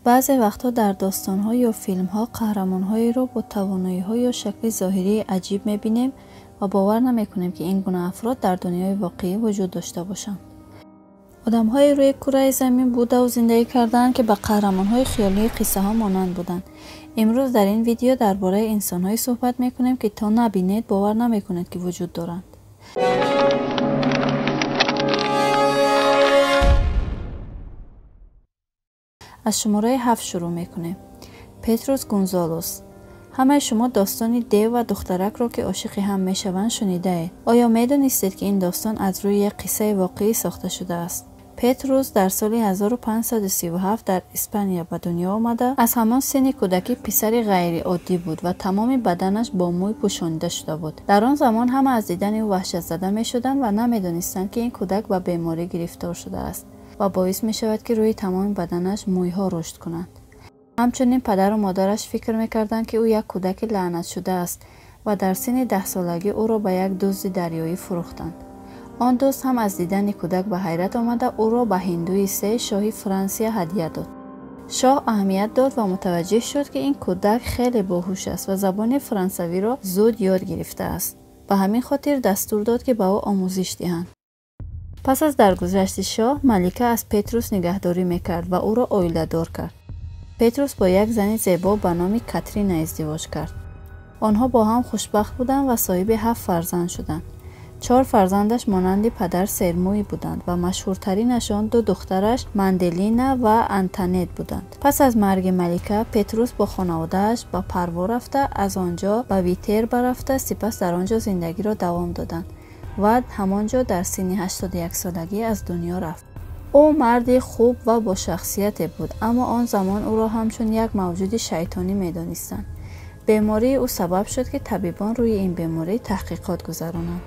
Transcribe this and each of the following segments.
Баъзе вақтҳо дар достонҳо ё филмҳо қаҳрамонҳоеро бо тавоноиҳо ё шакли зоҳирии аҷиб мебинем ва бовар намекунем, ки ин гуна афрод дар дунёи воқеӣ вуҷуд дошта бошанд. Одамҳои рӯи кураи замин будаву зиндагӣ кардаанд, ки ба қаҳрамонҳои хиёлии қиссаҳо монанд буданд. Имрӯз дар ин видео дар бораи инсонҳое суҳбат мекунем, ки то набинед бовар намекунед, ки вуҷуд доранд. Аз шумораи 7 шурӯъ мекунем. Петрус Гонзолус. Ҳамаи шумо достони дев ва духтаракро, ки ошиқи ҳам мешаванд, шунидаед. Оё медонистед, ки ин достон аз рӯи як қиссаи воқеӣ сохта шудааст? Петрус дар соли 1537 дар Испания ба дунё омада, аз ҳамон синни кӯдакӣ писари ғайриоддӣ буд ва тамоми баданаш бо мӯй пӯшонида шуда буд. Дар он замон ҳама аз дидани ӯ ваҳшатзада мешуданд ва намедонистанд, ки ин кӯдак ба беморӣ гирифтор шудааст ва боис мешавад, ки рӯи тамоми баданаш мӯйҳо рушд кунанд. Ҳамчунин падару модараш фикр мекарданд, ки ӯ як кӯдаки лаънатшуда аст ва дар синни 10-солагӣ ӯро ба як дузди дарёӣ фурӯхтанд. Он дузд ҳам аз дидани кӯдак ба ҳайрат омада, ӯро ба ҳиндуи се шоҳи Франсия ҳадя дод. Шоҳ аҳамият дод ва мутаваҷҷеҳ шуд, ки ин кӯдак хеле боҳуш аст ва забони франсавиро зуд ёд гирифтааст. Ба ҳамин хотир дастур дод, ки ба ӯ омӯзиш диҳанд. Пас аз даргузашти шоҳ, малика аз Петрус нигаҳдорӣ мекард ва ӯро оиладор кард. Петрус бо як зани зебо ба номи Катрина издивоҷ кард. Онҳо бо ҳам хушбахт буданд ва соҳиби 7 фарзанд шуданд. 4 фарзандаш монанди падар сермӯй буданд ва машҳуртаринашон 2 духтараш Манделина ва Антонет буданд. Пас аз марги малика, Петрус бо хонаводааш ба Парво рафта, аз он ҷо ба Витерба рафта, сипас дар он ҷо зиндагиро давом доданд ва ҳамон ҷо дар синни 81-солагӣ аз дунё рафт. Ӯ марди хуб ва бошахсияте буд, аммо он замон ӯро ҳамчун як мавҷуди шайтонӣ медонистанд. Бемории ӯ сабаб шуд, ки табибон рӯи ин беморӣ таҳқиқот гузаронанд.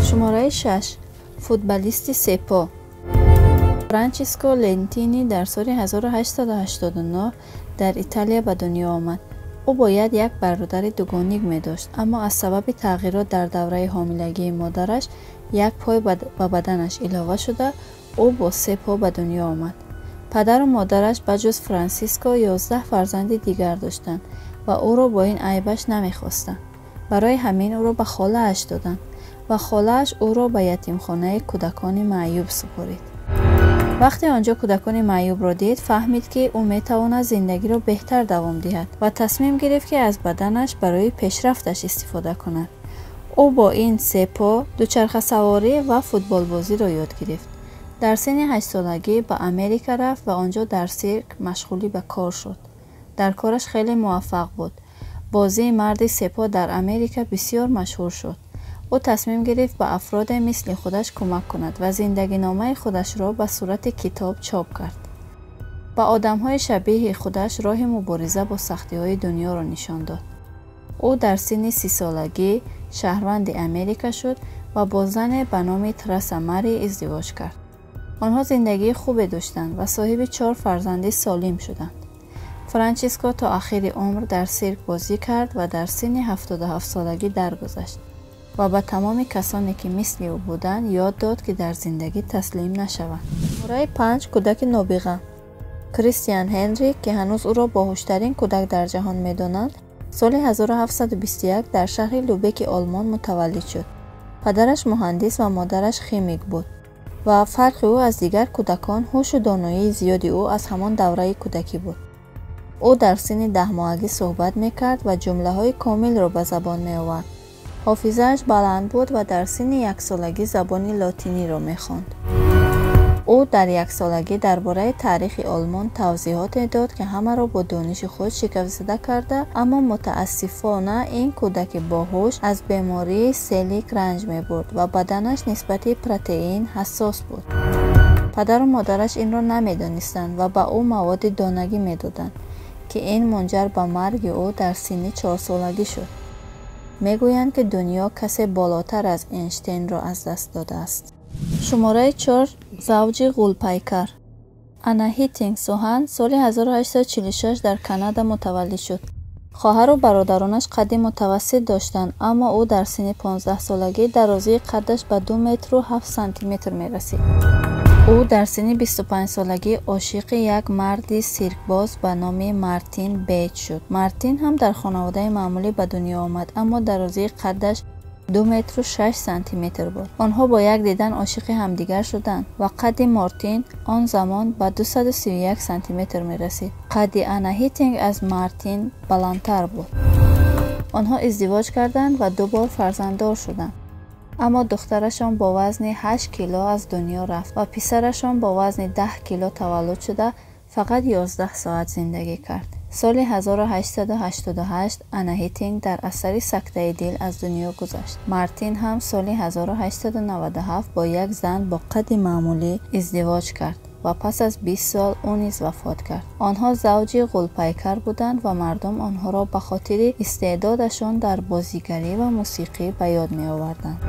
Шумораи 6. Футболисти сепо. Франческо Лентини дар соли 1889 дар Италия ба дунё омад. Ӯ бояд як бародари дугоник медошт, аммо аз сабаби тағйирот дар давраи ҳомилагии модараш як пой ба баданаш илова шуда, ӯ бо 3 по ба дунё омад. Падару модараш ба ҷуз Франсиско 11 фарзанди дигар доштанд ва ӯро бо ин айбаш намехостанд. Барои ҳамин ӯро ба холааш доданд ва холааш ӯро ба ятимхонаи кӯдакони маъюб супорид. Вақте он ҷо кӯдакони маъюбро дид, фаҳмид, ки ӯ метавонад зиндагиро беҳтар давом диҳад ва тасмим гирифт, ки аз баданаш барои пешрафташ истифода кунад. Ӯ бо ин 3 по дучархасаворӣ ва футболбозиро ёд гирифт. Дар синни 8-солагӣ ба Америка рафт ва он ҷо дар сирк машғули ба кор шуд. Дар кораш хеле муваффақ буд. Бозии марди сепо дар Америка бисёр машҳур шуд. Ӯ тасмим гирифт ба афроде мисли худаш кӯмак кунад ва зиндагиномаи худашро ба сурати китоб чоп кард. Ба одамҳои шабеҳи худаш роҳи мубориза бо сахтиҳои дунёро нишон дод. Ӯ дар синни 30-солагӣ шаҳрванди Америка шуд ва бо зане ба номи Траса Мари издивоҷ кард. Онҳо зиндагии хубе доштанд ва соҳиби 4 фарзанди солим шуданд. Франческо то ахири умр дар сирк бозӣ кард ва дар синни 77-солагӣ даргузашт ва ба тамоми касоне, ки мисли ӯ буданд, ёд дод, ки дар зиндагӣ таслим нашаванд. Шумораи 5. Кӯдаки нобиға. Кристиан Ҳенри, ки ҳанӯз ӯро боҳуштарин кӯдак дар ҷаҳон медонанд, соли 1721 дар шаҳри Любеки Олмон мутаваллид шуд. Падараш муҳандис ва модараш химик буд ва фарқи ӯ аз дигар кӯдакон ҳушу доноии зиёди ӯ аз ҳамон давраи кӯдакӣ буд. Ӯ дар синни 10-моҳагӣ суҳбат мекард ва ҷумлаҳои комилро ба забон меовард. Ҳофизааш баланд буд ва дар синни 1-солагӣ забони лотиниро мехонд. Ӯ дар 1-солагӣ дар бораи таърихи Олмон тавзеҳоте дод, ки ҳамаро бо дониши худ шикафтзада карда, аммо мутаассифона ин кӯдаки боҳуш аз бемории селик ранҷ мебурд ва баданаш нисбати протеин ҳассос буд. Падару модараш инро намедонистанд ва ба ӯ маводи донагӣ медоданд, ки ин мунҷар ба марги ӯ дар синни 4-солагӣ шуд. Мегӯянд, ки дунё касе болотар аз Эйнштейнро аз даст додааст. Шумораи 4. Завҷи ғулпайкар. Ана Ҳиттинг Суҳан соли 1846 дар Канада мутаваллид шуд. Хоҳару бародаронаш қадди мутавассит доштанд, аммо ӯ дар синни 15-солагӣ дарозии қаддаш ба 2 метру 7 сантиметр мерасид. Ӯ дар синни 25-солагӣ ошиқи як марди сиркбоз ба номи Мартин Бейт шуд. Мартин ҳам дар хонаводаи маъмулӣ ба дунё омад, аммо дарозии қаддаш 2 метру 6 сантиметр буд. Онҳо бо як дидан ошиқи ҳамдигар шуданд ва қадди Мартин он замон ба 231 сантиметр мерасид. Қадди Анна Ҳиттинг аз Мартин баландтар буд. Онҳо издивоҷ карданд ва 2 бор фарзанддор шуданд. Аммо духтарашон бо вазни 8 кило аз дунё рафт ва писарашон бо вазни 10 кило таваллуд шуда фақат 11 соат зиндагӣ кард. Соли 1888 Анна Ҳиттинг дар асари сактаи дил аз дунё гузашт. Мартин ҳам соли 1897 бо як зан бо қадди маъмулӣ издивоҷ кард ва пас аз 20 сол ӯ низ вафот кард. Онҳо завҷи ғулпайкар буданд ва мардум онҳоро ба хотири истеъдодашон дар бозигарӣ ва мусиқӣ ба ёд меоварданд.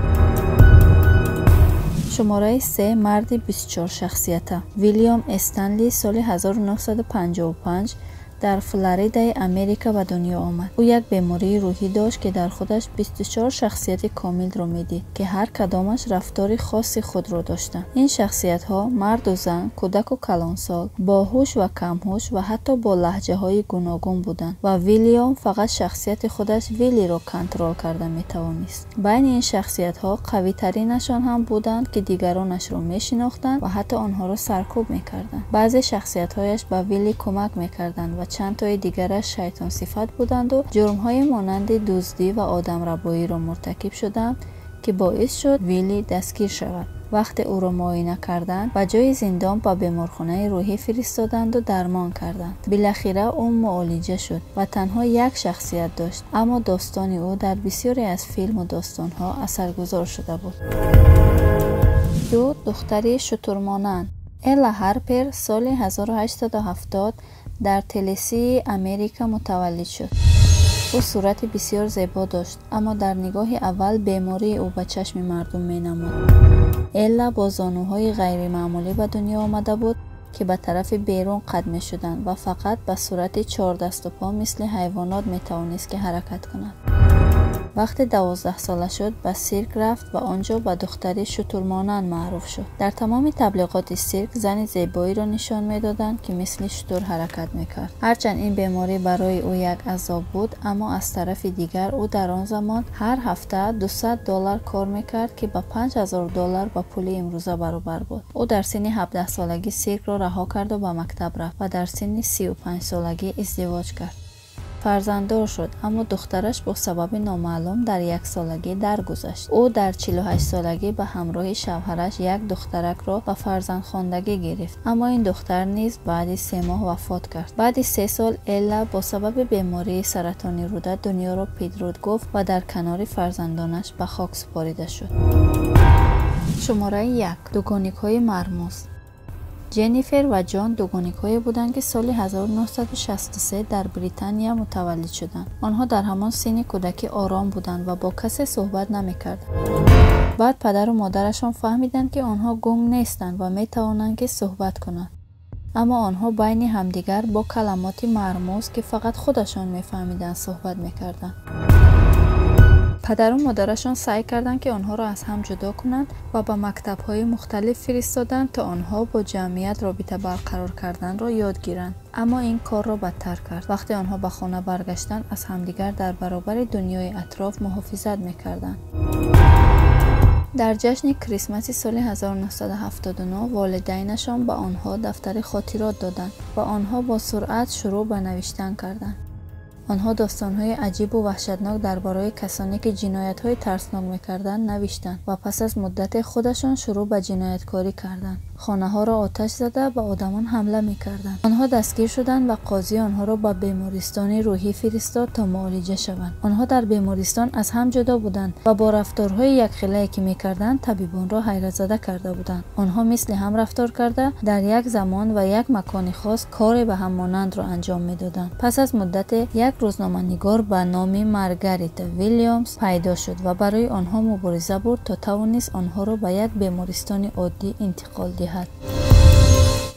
Шумораи 3. Марди 24 шахсията. Вилям Стэнли соли 1955 дар Флоридаи Америка ба дунё омад. Ӯ як бемории рӯҳӣ дошт, ки дар худаш 24 шахсияти комилро медид, ки ҳар кадомаш рафтори хоси худро доштанд. Ин шахсиятҳо марду зан, кӯдаку калонсол, боҳуш ва камҳуш ва ҳатто бо лаҳҷаҳои гуногун буданд ва Вилям фақат шахсияти худаш Виллиро контрол карда метавонист. Байни ин шахсиятҳо қавитаринашон ҳам буданд, ки дигаронашро мешинохтанд ва ҳатто онҳоро саркӯб мекарданд. Баъзе шахсиятҳояш ба Вилли кӯмак мекарданд ва чанд тои дигараш шайтонсифат буданду ҷурмҳои монанди дуздӣ ва одамрабоиро муртакиб шуданд, ки боис шуд Вилли дастгир шавад. Вақте ӯро муоина карданд, ба ҷои зиндон ба беморхонаи рӯҳӣ фиристоданду дармон карданд. Билахира ӯ муолиҷа шуд ва танҳо як шахсият дошт, аммо достони ӯ дар бисёре аз филму достонҳо асаргузор шуда буд. 2. Духтари шутурмонанд. Элла Ҳарпер соли 1870 дар Теннессии Америка мутаваллид шуд. Ӯ сурати бисёр зебо дошт, аммо дар нигоҳи аввал бемории ӯ ба чашми мардум менамуд. Элла бо зонуҳои ғайримаъмулӣ ба дунё омада буд, ки ба тарафи берун қад мешуданд ва фақат ба сурати чордаступо мисли ҳайвонот метавонист ки ҳаракат кунад. Вақте 12-сола шуд, ба сирк рафт ва он ҷо ба духтари шутурмонанд маъруф шуд. Дар тамоми таблиғоти сирк зани зебоиро нишон медоданд, ки мисли шутур ҳаракат мекард. Ҳарчанд ин беморӣ барои ӯ як азоб буд, аммо аз тарафи дигар ӯ дар он замон ҳар ҳафта $200 кор мекард, ки ба $5000 ба пули имрӯза баробар буд. Ӯ дар синни 17-солагӣ сиркро раҳо карду ба мактаб рафт ва дар синни 35-солагӣ издивоҷ кард. Фарзанддор шуд, аммо духтараш бо сабаби номаълум дар 1-солагӣ даргузашт. Ӯ дар 48-солагӣ ба ҳамроҳи шавҳараш як духтаракро ба фарзандхондагӣ гирифт, аммо ин духтар низ баъди 3 моҳ вафот кард. Баъди 3 сол Элла бо сабаби бемории саратони рӯда дунёро пидруд гуфт ва дар канори фарзандонаш ба хок супорида шуд. Шумораи 1. Дугоникҳои мармуз. Ҷеннифер ва Ҷон дугоникҳое буданд, ки соли 1963 дар Британия мутаваллид шуданд. Онҳо дар ҳамон синни кӯдакӣ ором буданд ва бо касе суҳбат намекарданд. Баъд падару модарашон фаҳмиданд, ки онҳо гунг нестанд ва метавонанд, ки суҳбат кунанд. Аммо онҳо байни ҳамдигар бо каламоти мармуз, ки фақат худашон мефаҳмиданд, суҳбат мекарданд. Падару модарашон саъй карданд, ки онҳоро аз ҳам ҷудо кунанд ва ба мактабҳои мухталиф фиристоданд, то онҳо бо ҷамъият робита барқарор карданро ёд гиранд. Аммо ин корро бадтар кард. Вақте онҳо ба хона баргаштанд, аз ҳамдигар дар баробари дунёи атроф муҳофизат мекарданд. Дар ҷашни Крисмаси соли 1979 волидайнашон ба онҳо дафтари хотирот доданд ва онҳо бо суръат шурӯъ ба навиштан карданд. Онҳо достонҳои аҷибу ваҳшатнок дар бораи касоне, ки ҷиноятҳои тарснок мекарданд, навиштанд ва пас аз муддате худашон шурӯъ ба ҷинояткорӣ карданд. Хонаҳоро оташ зада ба одамон ҳамла мекарданд. Онҳо дастгир шуданд ва қозӣ онҳоро ба бемористони рӯҳӣ фиристод, то муолиҷа шаванд. Онҳо дар бемористон аз ҳам ҷудо буданд ва бо рафторҳои якхелае, ки мекарданд, табибонро ҳайратзада карда буданд. Онҳо мисли ҳам рафтор карда, дар як замон ва як макони хос коре ба ҳам монандро анҷом медоданд. Пас аз муддате як рӯзноманигор ба номи Маргарита Вилямс пайдо шуд ва барои онҳо мубориза бурд, то тавонист онҳоро ба як бемористони оддӣ интиқол диҳад.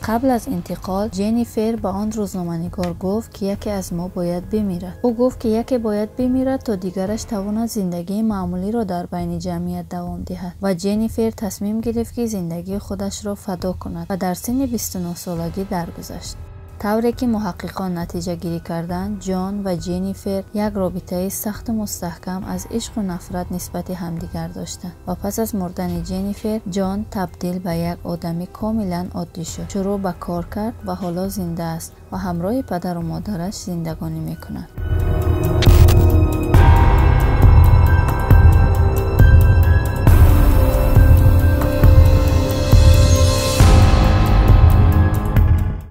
Қабл аз интиқол Ҷеннифер ба он рӯзноманигор гуфт, ки яке аз мо бояд бимирад. Ӯ гуфт, ки яке бояд бимирад, то дигараш тавонад зиндагии маъмулиро дар байни ҷамъият давом диҳад. Ва Ҷеннифер тасмим гирифт, ки зиндагии худашро фадо кунад ва дар синни 29-солагӣ даргузашт. Тавре ки муҳаққиқон натиҷагирӣ карданд, Ҷон ва Ҷеннифер як робитаи сахту мустаҳкам аз ишқу нафрат нисбати ҳамдигар доштанд ва пас аз мурдани Ҷеннифер Ҷон табдил ба як одами комилан оддӣ шуд, шурӯъ ба кор кард ва ҳоло зинда аст ва ҳамроҳи падару модараш зиндагонӣ мекунад.